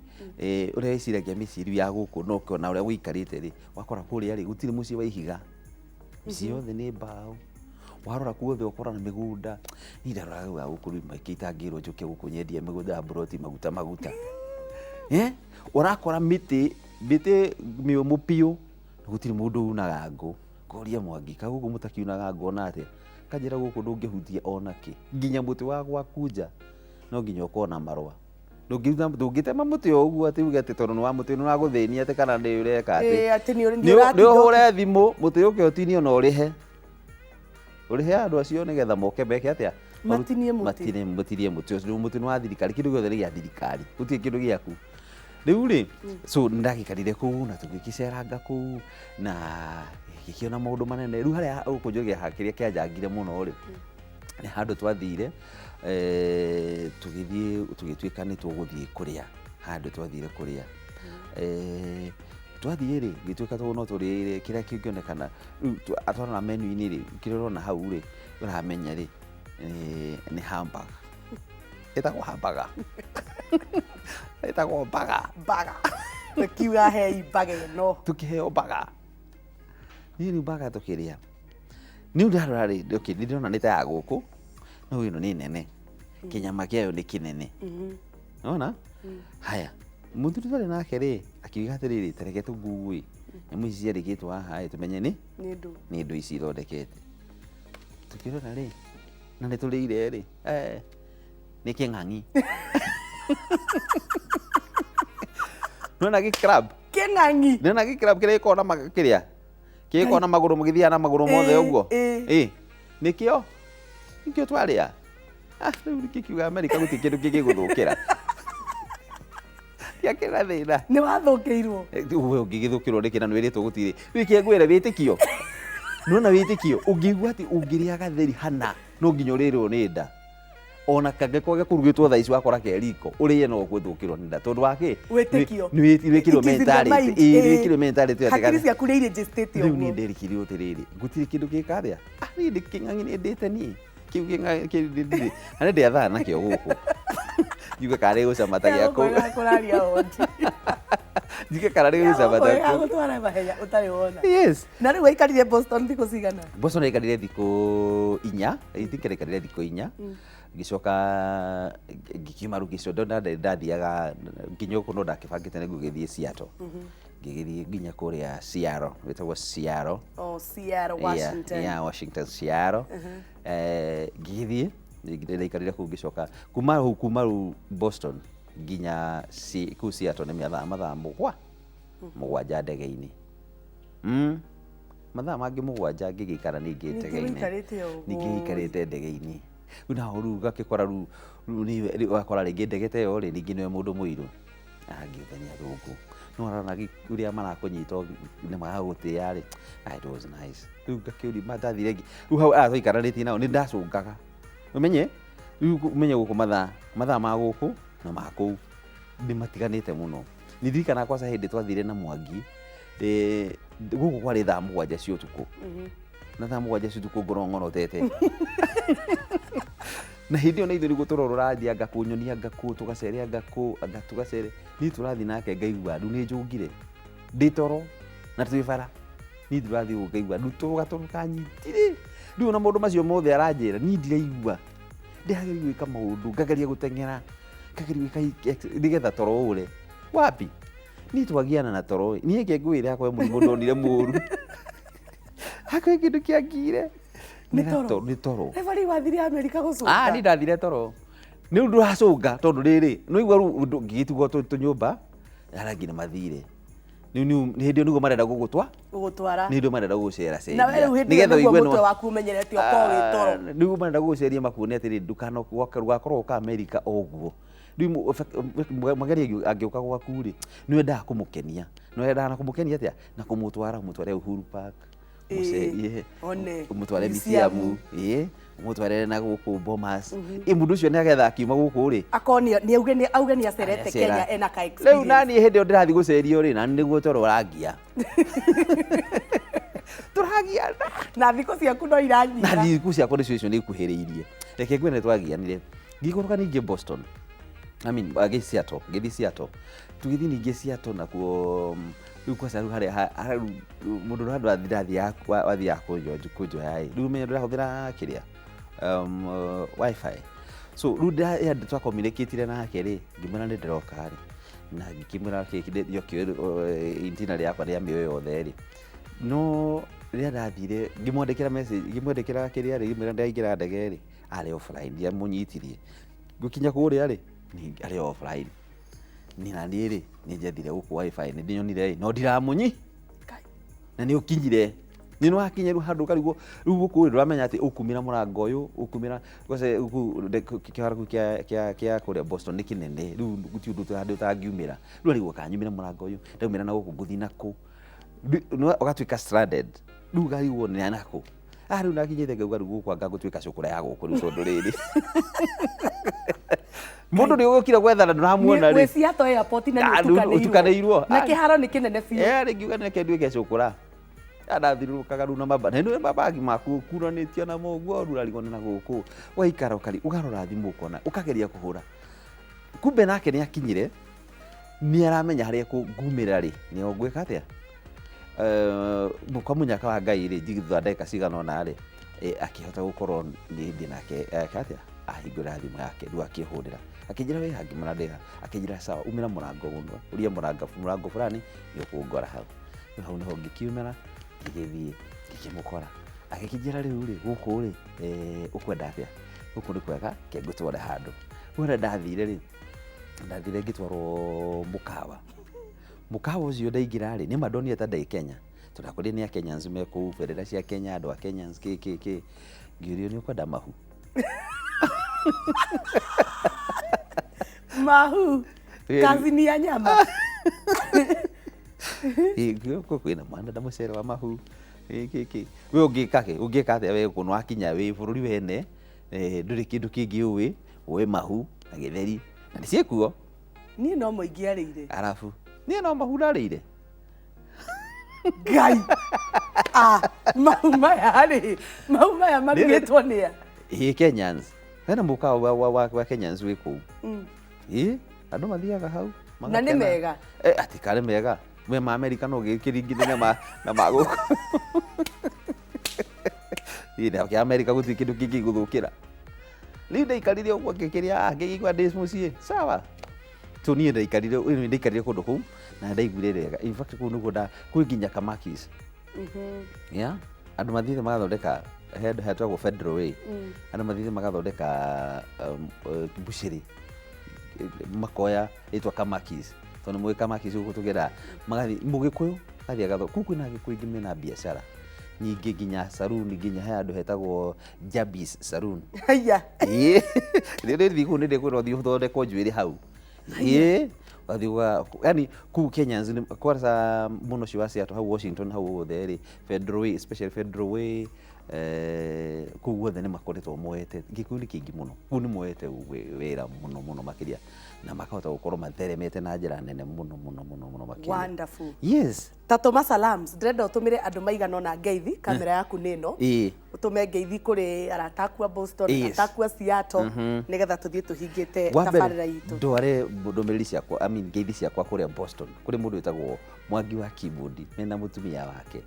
Speaker 3: ũrĩa wĩciragia mĩciĩ rĩu ya gũkũ no ũkĩona ũrĩa gũikarĩte rĩ, wakora kũrĩa rĩ gũtirĩ mũciĩ wa ihiga, mĩciĩ yothe nĩ mbaũ, warora kuothe ũkora nĩ mĩgũnda. Niĩ ndaroraga rĩu gũkũ rĩu maingĩ itangĩrwo njũke gũkũ nyendie mĩgũnda ya mburoti maguta maguta. Ũrakora mĩtĩ mĩtĩ mĩũmũ biũ na gũtirĩ mũndũ unaga ngũ. Ngoria Mwangi, kaĩ gũkũ mũtakiunaga ngũ ona atĩa? Akanjĩra gũkũ ndũngĩhutia ona kĩ, nginya mũtĩ wa gwaku nja no nginya ũkorwo na marũa. Ndũngĩtema mũtĩ o ũguo atĩ uge atĩ tondũ nĩ wa mũtĩ nĩ ũragũthĩnia atĩ kana nĩ ũreka atĩ.
Speaker 2: Ĩĩ, atĩ nĩ
Speaker 3: Nĩ
Speaker 2: ũratinda
Speaker 3: ũhũre thimũ mũtĩ ũke ũtinio na ũrĩhe. Ũrĩhe andũ acio nĩgetha moke meke atĩa?
Speaker 2: Matinie mũtĩ.
Speaker 3: Matinie matinie mũtĩ ũcio. Mũtĩ nĩ wa thirikari, kĩndũ gĩothe nĩ gĩa thirikari, gũtirĩ kĩndũ gĩaku. Rĩu rĩ, so nĩ ndagĩikarire kũu na tũgĩgĩceranga kũu na ngĩkĩona maũndũ manene. Rĩu harĩa ũkũnjoria kĩrĩa kĩanjangire mũno rĩ, nĩ handũ twathire tũgĩthiĩ tũgĩtuĩka nĩ tũgũthiĩ kũrĩa, handũ twathire kũrĩa. Twathiĩ rĩ, gĩtuĩka no tũrĩre kĩrĩa kĩngĩonekana, rĩu twarora menu-inĩ rĩ, kĩrĩa ũrona hau rĩ, ũramenya rĩ, nĩ hamburger. Ĩtagwo hamburger. Ĩtagwo burger.
Speaker 2: Burger. Tũkiuga hei burger ĩno.
Speaker 3: Tũkĩheo burger. Niĩ rĩu burger tũkĩrĩa. Niĩ ndarora rĩ, okay, nĩ ndĩrona nĩ ta ya gũkũ, no ĩno nĩ nene. Kĩnyama kĩayo nĩ kĩnene. Nĩwona? Haya, mũthuri twarĩ nake rĩ, akiuga atĩrĩrĩ, ta reke tũ google ĩ, nyamũ ici ciandĩkĩtwo haha ĩ, tũmenye nĩ
Speaker 2: Nĩ ndũ.
Speaker 3: nĩ ndũ ici ithondekete. Tũkĩrora rĩ, na nĩ tũrĩire rĩ, nĩ kĩng'ang'i. Nĩwona gĩ crab?
Speaker 2: Kĩng'ang'i.
Speaker 3: Nĩwona gĩ crab kĩrĩa gĩkoragwo na kĩrĩa? Kĩrĩa gĩkoragwo na magũrũ gĩthiaga na magũrũ mothe ũguo? Ĩ, nĩkĩo? Nĩkĩo twarĩa? Ah, rĩu ngĩkiuga Amerika gũtirĩ kĩndũ kĩngĩgũthũkĩra. Ndiakĩrĩ na thĩna.
Speaker 2: Nĩ wathũkĩirwo.
Speaker 3: We ũngĩgĩthũkĩrwo nĩkĩ na nĩwĩrĩtwo gũtirĩ. Rĩu kĩrĩa ngwĩra wĩtĩkio. Nĩwona wĩtĩkio, ũngĩigua atĩ ũngĩrĩa gatheri hana no nginya ũrĩrwo nĩ nda. Ona kangĩkorwo gekũrugĩtwo thaa ici wakora ke riko, ũrĩe no ũgũthũkĩrwo nĩ nda. Tondũ wa kĩ?
Speaker 2: Wĩtĩkio.
Speaker 3: Nĩ wĩkĩrwo
Speaker 2: It is in the
Speaker 3: mentality.
Speaker 2: mind.
Speaker 3: Ĩĩ, nĩ wĩkĩrwo mentality atĩ
Speaker 2: Hakiri ciaku nĩ irĩnjĩstĩte
Speaker 3: Rĩu niĩ
Speaker 2: ũguo.
Speaker 3: nderikĩirwo atĩrĩrĩ, gũtirĩ kĩndũ gĩkarĩa. Ah, niĩ ndĩ kĩng'ang'i nĩ ndĩte niĩ. Kĩu kĩng'ang'i kĩu ndirĩ. Na nĩ ndĩathaga nakĩo gũkũ. Njuge kana nĩ gũcama ta gĩa kũu.
Speaker 2: Kũraria hoti.
Speaker 3: Njuge kana nĩ gũcama ta kũu.
Speaker 2: Gũtwara mahenya ũtarĩ wona.
Speaker 3: Yes.
Speaker 2: Na rĩu waikarire Boston thikũ cigana?
Speaker 3: Boston ndaikarire thikũ inya. I think ndaikarire thikũ inya. Ngĩcoka ngĩkiuma rĩu ngĩcoka ndathiaga nginya gũkũ no ndakĩbangĩte nĩ ngũgĩthiĩ Seattle. Ngĩgĩthiĩ nginya kũrĩa Seattle, gwĩtagwo Seattle.
Speaker 2: Oh, Seattle, Washington.
Speaker 3: Yeah, yeah, Washington, Seattle. Ngĩgĩthiĩ ndaikarire kũu ngĩcoka kuma hau kuma rĩu Boston nginya kũu Seattle nĩ mathaa mathaa mũgwanja ndege-inĩ. Mathaa mangĩ mũgwanja ngĩgĩikara ningĩ
Speaker 2: Ningĩ
Speaker 3: ndege-inĩ.
Speaker 2: ũikarĩte ũguo.
Speaker 3: Ningĩ ũikarĩte ndege-inĩ. Rĩu naho rĩu ũgakĩkora rĩu rĩu nĩ ũgakora rĩngĩ ndege ta ĩyo rĩ, ningĩ nĩwe mũndũ mũirũ. Angĩ othe nĩ athũngũ. No ũrona ũrĩa marakũnyita na magagũtĩa rĩ, ah, it was nice. Rĩu ngakĩũria ma ndathire rĩu hau aya twaikaranĩtie nao nĩ ndacũngaga. Ũmenye, rĩu ũmenye gũkũ mathaa, mathaa ma gũkũ na ma kũu nĩ matiganĩte mũno. Nĩ ndirikanaga kwanza hĩndĩ twathire na Mwangi, gũkũ kwarĩ thaa mũgwanja cia ũtukũ. Na thaa mũgwanja cia ũtukũ ngoragwo ng'orotete. Na hĩndĩ ĩyo na ithuĩ nĩguo tũrorora anga kũ, nyonia anga kũ, tũgacere anga kũ, anga tũgacere. Niĩ tũrathiĩ nake ngaigua rĩu nĩ njũngire. Ndĩ toro na twĩ bara. Niĩ tũrathiĩ ũguo ngaigua rĩu toro gatoro kanyitire. Rĩu ona maũndũ macio mothe aranjĩra niĩ ndiraigua. Ndĩrageria gwĩka maũndũ, ngageria gũteng'era, ngageria gwĩka nĩgetha toro ũre. Wapi? Niĩ twagiana na toro. Niĩ reke ngwĩre hakwa he mũrimũ ndonire mũru. Hakwa he kĩndũ kĩangire.
Speaker 2: Nĩ toro?
Speaker 3: Nĩ toro.
Speaker 2: Referee wathire Amerika gũcũnga.
Speaker 3: Ah, niĩ ndathire toro. Nĩ ũndũ ndũracũnga tondũ rĩrĩ, nĩ waigua rĩu ũndũ ngĩgĩtigwo tũnyũmba, arĩa angĩ nĩ mathire. Rĩu nĩ hĩndĩ ĩyo nĩguo marenda gũgũtwa.
Speaker 2: Gũgũtwara.
Speaker 3: Nĩ hĩndĩ ĩyo marenda gũgũceraceria.
Speaker 2: Na we rĩu hĩndĩ ĩyo
Speaker 3: Nĩgetha
Speaker 2: nĩguo
Speaker 3: ũigue
Speaker 2: mũtwe
Speaker 3: nĩ
Speaker 2: waku ũmenyerete ũkorwo wĩ toro.
Speaker 3: Ah, nĩguo marenda gũgũceria makuonie atĩrĩrĩ, ndũgakorwo ũka Amerika o ũguo. Rĩu mageri angĩũka gwaku rĩ, nĩ wendaga kũmũkenia. Nĩ wendaga na kũmũkenia atĩa? Na kũmũtwara, ũmũtware Uhuru Park,
Speaker 2: Ĩĩ,
Speaker 3: mũcerie,
Speaker 2: one,
Speaker 3: ũmũtware
Speaker 2: museum.
Speaker 3: museum, ĩĩ, Ũmũtwarĩre na gũkũ Bomas. Ĩ mũndũ ũcio nĩ agetha akiuma gũkũ rĩ,
Speaker 2: Akonio nĩ auge, nĩ auge nĩ acerete
Speaker 3: Acera.
Speaker 2: Kenya ena ka
Speaker 3: Rĩu
Speaker 2: experience.
Speaker 3: naniĩ hĩndĩ ĩyo ndĩrathiĩ gũcerio rĩ, nani nĩguo toro ũrangia, tũragiana.
Speaker 2: Na thikũ ciaku no
Speaker 3: Na
Speaker 2: iranyiha.
Speaker 3: thikũ ciakwa nĩcio icio nĩ ikuhĩrĩirie. Reke ngwĩre, twagianire ngĩikũrũka ningĩ Boston, I mean, ngĩ Seattle, ngĩthiĩ Seattle, tũgĩthiĩ ningĩ Seattle nakuo. Rĩu kwaca rĩu harĩa rĩu mũndũ ũrĩa handũ athiĩ wathiaga kũnjoya ĩ, rĩu menya ndĩrahũthĩra kĩrĩa wifi, so rĩu twacommunicatire nake rĩ, ngĩmwĩra nĩ ndĩroka rĩ, na ngĩkĩmwĩra kĩ itinerary yakwa rĩa mĩoyo yothe rĩ. No rĩrĩa ndathire ngĩmwandĩkĩra message, ngĩmwandĩkĩra kĩrĩa rĩ, ngĩmwĩra ndaingĩra ndege rĩ, arĩ offline, ndiamũnyitirie. Ngũkinya kũrĩa rĩ, arĩ offline. Niĩ na niĩ rĩ, nĩ njethire gũkũ wifi, nĩ ndĩnyonire ĩ, no ndiramũnyi.
Speaker 2: Ngai.
Speaker 3: Na nĩ ũkinyire, nĩ wakinya rĩu handũ ũkarigwo rĩu gũkũ rĩ, ndũramenya atĩ ũkumĩra mũrango ũyũ, ũkumĩra kwaca gũkũ kĩharo kĩu kĩa kũrĩa Boston nĩ kĩnene. Rĩu gũtirĩ ũndũ handũ ũtangiumĩra. Rĩu arigwo kanyumĩra mũrango ũyũ, ndaumĩra na gũkũ ngũthiĩ nakũ? Ũgatuĩka stranded. Rĩu ũkarigwo nĩ nakũ. Ah, rĩu ndakinyĩte ngauga rĩu gũkũ anga ngũtuĩka cũkũra ya gũkũ rĩu, tondũ rĩrĩ mũndũ nĩ ũgũkire gwethana ndũramuona
Speaker 2: Wĩ
Speaker 3: rĩ.
Speaker 2: Seattle airport na
Speaker 3: Ah,
Speaker 2: nĩ
Speaker 3: rĩu ũtukanĩirwo.
Speaker 2: Na
Speaker 3: Ah.
Speaker 2: kĩharo nĩ kĩnene biũ.
Speaker 3: Eh, rĩ ngiuga nĩke nduĩke cũkũra. Ndathiũrũrũkaga rĩu na mamba na nĩ mabagi maku ũkuranĩtio namo ũguo, rĩu ũrarigwo nĩ na gũkũ ũgaikara ũkari ũkarora thimũ ũkona ũkageria kũhũra, kumbe nake nĩ akinyire, nĩ aramenya harĩa ngumĩra rĩ, nĩ ngwĩka atĩa. Kwa mũnyaka wa Ngai rĩ, thutha wa ndagĩka cigana ũna rĩ, akĩhota gũkorwo nĩ ndĩ nake eka atĩa, ahingũra thimũ yake rĩu akĩhũrĩra, akĩnjĩra wĩ ha, ngĩmwĩra ndĩ ha, akĩnjĩra sawa, umĩra mũrango ũmwe, ũria mũrango fulani nĩ ũkũngora hau. Rĩu hau nĩho ngĩkiumĩra, ngĩgĩthiĩ ngĩkĩmũkora, agĩkĩnjĩra rĩu rĩ, gũkũ rĩ, ũkwenda atĩa, gũkũ nĩ kwega, ke ngũtware handũ. Rĩu harĩa ndathire rĩ, ndathire ngĩtwarwo mũkawa. Mũkawa ũcio ndaingĩra rĩ, nĩ ma ndonire ta ndĩ Kenya, tondũ ndakorire nĩ a Kenyans me kũu, bendera cia Kenya, andũ a Kenyans, kĩ kĩ kĩ. Ngĩũrio nĩ ũkwenda mahu.
Speaker 2: Mahu. Kazi ni ya nyama.
Speaker 3: Ĩ, gũkũ kwĩna mwana nda mũcere wa mahu, ĩ, kĩ kĩ. We ũngĩka kĩ, ũngĩka atĩa we kũno wakinya wĩ bũrũri wene, ndũrĩ kĩndũ kĩngĩ ũĩ, ũĩ mahu na gĩtheri na nĩ ciĩkuo.
Speaker 2: Niĩ no mo ingĩarĩire.
Speaker 3: Arabu niĩ no mahu ndarĩire.
Speaker 2: Ngai. Ah, mahu maya rĩ, mahu maya marugĩtwo nĩ a?
Speaker 3: Ĩ, Kenyans, hena mũkawa wa Kenyans wĩ kũu. Ĩ, andũ mathiaga hau
Speaker 2: Na nĩ
Speaker 3: magakena.
Speaker 2: mega.
Speaker 3: Eh, atĩ karĩ mega we ma America no gĩkĩringithania ma na ma gũkũ. Ĩ, na kĩa America gũtirĩ kĩndũ kĩngĩ gũthũkĩra. Rĩu ndaikarire ũguo ngĩkĩrĩa, ngĩigua ndĩ mũciĩ sawa. So niĩ ndaikarire kũndũ kũu na ndaiguire wega. In fact, kũu nĩkuo nda kwĩ nginya kamakis. Yeah, andũ mathiĩte magathondeka handũ hetagwo Federal Way, andũ mathiĩte magathondeka mbucĩrĩ, makoya ĩtwa kamakis, tondũ mũĩ kamakis gũkũ tũgeraga magathiĩ mũgĩkũyũ agathiĩ agathondeka kũu. Kwĩna agĩkũyũ aingĩ mena biacara nyingĩ, nginya saloon, nginya he handũ hetagwo Jabis Saloon.
Speaker 2: Haiya.
Speaker 3: Ĩĩ, rĩrĩ thiĩ kũu nĩ ndĩkwĩra ũthiĩ ũthondekwo njuĩrĩ hau. Ĩĩ, ũgathiĩ yani kũu Kenyans kwanza mũno ũcio wa Seattle hau, Washington hau guothe rĩ, Federal Way, especially Federal Way, kũu guothe nĩ makoretwo moete gĩkũyũ nĩ kĩingĩ mũno kũu, nĩ moete wĩra mũno mũno makĩria na makahota gũkorwo matheremete na njĩra nene mũno mũno mũno mũno makĩria.
Speaker 2: Wonderful.
Speaker 3: Yes.
Speaker 2: Ta tũma salams, ndĩrenda ũtũmĩre andũ maigana ũna ngeithi, kamera yaku nĩ ĩno. Ũtũme ngeithi kũrĩ arata aku a Boston, arata aku a Seattle, nĩgetha tũthiĩ tũhingĩte
Speaker 3: Wa mbere,
Speaker 2: tabarĩra itũ.
Speaker 3: Ndware ndũmĩrĩri ciakwa, I mean, ngeithi ciakwa kũrĩa Boston kũrĩ mũndũ wĩtagwo Mwangi wa Keyboard mena mũtumia wake.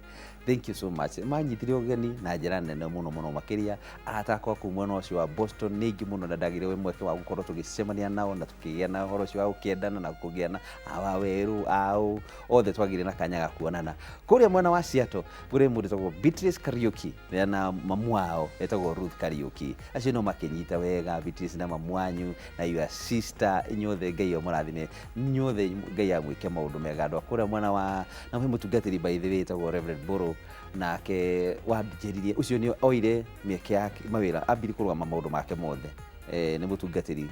Speaker 3: Thank you so much, manyitire ũgeni na njĩra nene mũno mũno makĩria. Arata akwa kũu mwena ũcio wa Boston nĩ aingĩ mũno, na ndagĩire mweke wa gũkorwo tũgĩcemania nao na tũkĩgĩa na ũhoro ũcio wa gũkĩendana na kũgĩa na awa werũ aũ othe, twagĩire na kanya ga kuonana. Kũrĩa mwena wa Seattle kũrĩ mũndũ wĩtagwo Beatrice Kariuki na mamu wao etagwo Ruth Kariuki, acio no makĩnyita wega. Beatrice na mamu wanyu na your sister, inyuothe Ngai amũrathime, inyuothe Ngai amwĩke maũndũ mega. Andũ a kũrĩa mwena wa na kwĩ mũtungatĩri, by the way, etagwo Reverend Mbũrũ, nake wanjĩririe ũcio nĩ oire mĩeke yake mawĩra, ambire kũrũgama maũndũ make mothe. Nĩ mũtungatĩri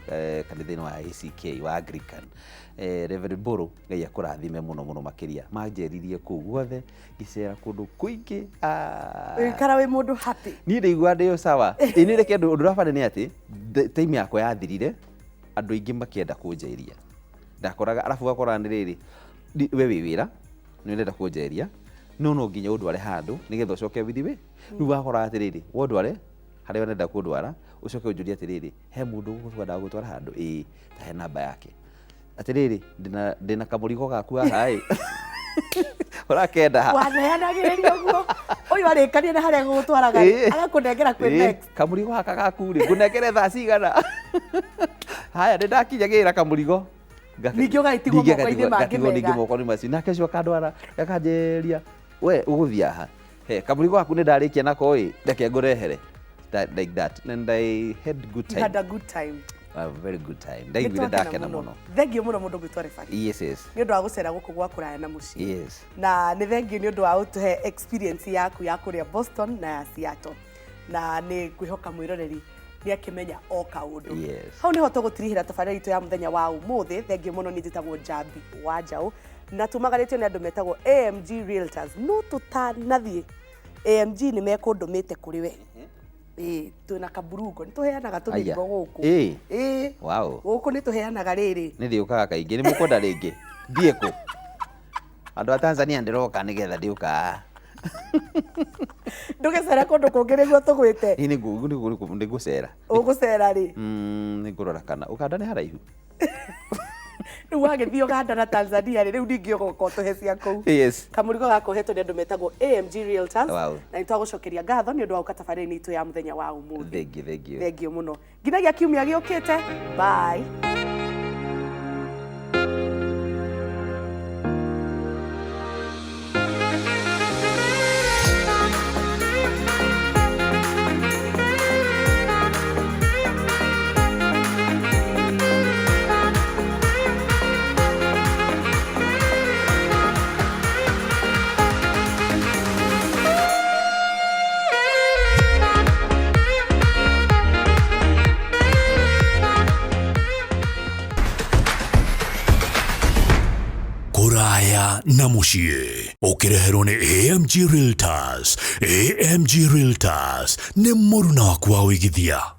Speaker 3: kanitha-inĩ wa ACK wa Anglican. Reverend Mbũrũ, Ngai akũrathime mũno mũno makĩria. Manjeririe kũu guothe, ngĩcera kũndũ kũingĩ. Ah.
Speaker 2: Ũgĩikara wĩ mũndũ happy.
Speaker 3: Niĩ ndaigua ndĩ o sawa. Ĩ nĩ reke ũndũ ũrĩa bani nĩ atĩ time yakwa yathirire, andũ aingĩ makĩenda kũnjeria. Ndakoraga arabu ũgakora nĩ rĩrĩ, we wĩ wĩra, nĩ ũrenda kũnjeria, no no nginya ũndware handũ nĩgetha ũcoke ũthiĩ wĩ. Rĩu wakora atĩrĩrĩ, wondware harĩa ũrenda kũndwara, ũcoke ũnjũrie atĩrĩrĩ, he mũndũ ũkwendaga gũtwara handũ? Ĩĩ, ta he namba yake. Atĩrĩrĩ, ndĩna kamũrigo gaku haha ĩ. Ũrakenda ha?
Speaker 2: Waneanagĩrĩria ũguo. Ũyũ arĩkania na harĩa gũgũtwaraga
Speaker 3: Ĩĩ.
Speaker 2: agakũnengera kwĩ
Speaker 3: Ĩĩ,
Speaker 2: next.
Speaker 3: Kamũrigo gaka gaku rĩ, ngũnengere thaa cigana? Haya, nĩ ndakinya gĩra kamũrigo.
Speaker 2: Ningĩ ũgagĩtigwo
Speaker 3: Ningĩ
Speaker 2: moko-inĩ mangĩ
Speaker 3: ngatigwo ningĩ
Speaker 2: mega.
Speaker 3: moko-inĩ macio. Nake ũcio akandwara, akanjeria, we ũgũthiĩ haha? He, kamũrigo gaku nĩ ndarĩkia nako ĩ, reke ngũrehere. That, like that. And I had good
Speaker 2: You had
Speaker 3: time.
Speaker 2: a good time.
Speaker 3: A very good time. Ndaiguire
Speaker 2: Nĩtwakena
Speaker 3: ndakena mũno.
Speaker 2: Thengiũ mũno mũndũ gwĩtwo Rebani.
Speaker 3: Yes, yes.
Speaker 2: Nĩ ũndũ wa gũcera gũkũ gwa kũraya na mũciĩ.
Speaker 3: Yes.
Speaker 2: Na nĩ thengiũ nĩ ũndũ wa gũtũhe experience yaku ya kũrĩa Boston na ya Seattle. Na nĩ ngwĩhoka mwĩroreri nĩ akĩmenya o kaũndũ.
Speaker 3: Yes.
Speaker 2: Hau nĩho tũgũtirihĩra tabarĩra itũ ya mũthenya wa ũmũthĩ. Thengiũ mũno, niĩ njĩtagwo Njambi wa Njaũ na tumagarĩtio nĩ andũ metagwo AMG Realtors. No tũtanathiĩ AMG nĩ mekũndũmĩte kũrĩ we. Ĩĩ, twĩna kaburungo nĩ tũheanaga tũmĩrigo gũkũ.
Speaker 3: Ĩĩ.
Speaker 2: Ĩĩ.
Speaker 3: Wow.
Speaker 2: Gũkũ nĩ tũheanaga rĩrĩ.
Speaker 3: Nĩ ndĩũkaga kaingĩ, nĩ mũkwenda rĩngĩ thiĩ kũ? Andũ a Tanzania ndĩroka nĩgetha ndĩũka.
Speaker 2: Ndũgĩcere kũndũ kũngĩ nĩguo tũgwĩte.
Speaker 3: Ĩĩ, nĩngũcera.
Speaker 2: Ũgũcera rĩ?
Speaker 3: Nĩngũrora kana Ũganda nĩ haraihu.
Speaker 2: Rĩu wagĩthiĩ Ũganda na Tanzania rĩ, rĩu ningĩ ũgoka ũtũhe cia kũu.
Speaker 3: Yes.
Speaker 2: Kamũrigo gaka ũhetwo nĩ andũ metagwo AMG Realtors.
Speaker 3: Wow.
Speaker 2: Na nĩ twagũcokeria ngatho nĩ ũndũ wa gũka tabarĩra-inĩ itũ ya mũthenya wa ũmũthĩ.
Speaker 3: Thengiũ, thengiũ.
Speaker 2: Thengiũ mũno. Nginyagia kiumia gĩũkĩte. Bye.
Speaker 1: Kũraya na mũciĩ ũkĩreherwo nĩ AMG Realtors. AMG Realtors nĩ mũruna waku wa ũigithia.